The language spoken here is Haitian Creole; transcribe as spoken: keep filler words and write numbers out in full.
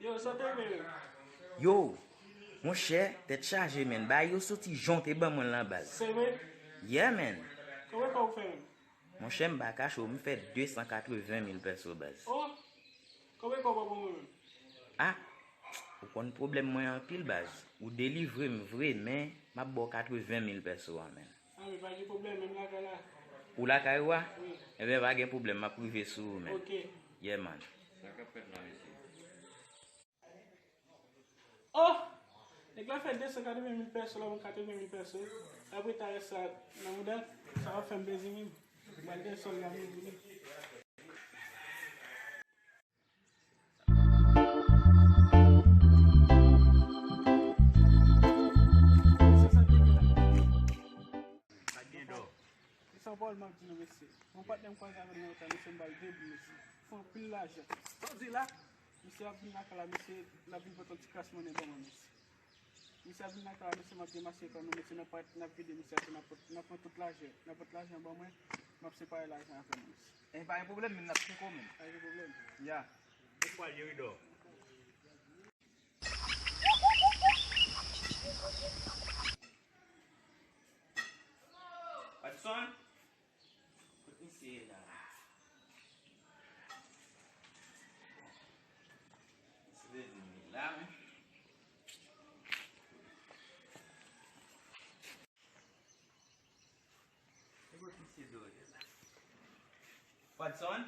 Yo, sa te vre. Yo, monchè, tèt chaje, menn. Bagay yo soti jan te ban mwen lan, baz. Se vre? Yeah, menn. Konbyen pa ou fè, menn? Monchè, m pa kache w, m fè de san katreven mil pèso, baz. Oh! Konbyen pa ou ban mwen, menn? Ah! Ou konn pwoblèm mwen anpil, baz. Ou delivre m vre, men m ap ba w katreven mil pèso a, menn. Ah, men pa gen pwoblèm, menm lakay la. Ou lakay ou a? Wi. Ebyen, pa gen pwoblèm, m ap rive sou ou, menn. Ok. Yeah, man. Sa k ap fèt la, mesye? Oh! Nèg la fè de san katreven mil pèso, la ban m katreven mil pèso. Apre ta rès sa nan mouda l, sa va fè m plezi menm. M pral gen sòl la, m vini. Pa gen dò. E sa pawòl m ap di nou, mesye. Yon patnè m kwaze avè l nan wout la, mesye, m ba l de boul, mesye. Fè anpil lajan. Sa w di la? Misye ap vin lakay la, misye, l ap vin pote yon ti kras monnen ban mwen, mesye. Misye ap vin lakay la, mesye, m ap demaske kò nou, mesye, n ap pa, n ap vide misye atè, n ap, n ap pran tout lajan, n ap pran tout lajan ban mwen, m ap separe lajan avè nou, mesye. E pa gen pwoblèm, men n ap tcheke w menm. Pa gen pwoblèm. Ya. Ou pral jere dò. Watson? Kot misye ye la? Misye vin la, wi. E kot misye dwe ye la? Watson?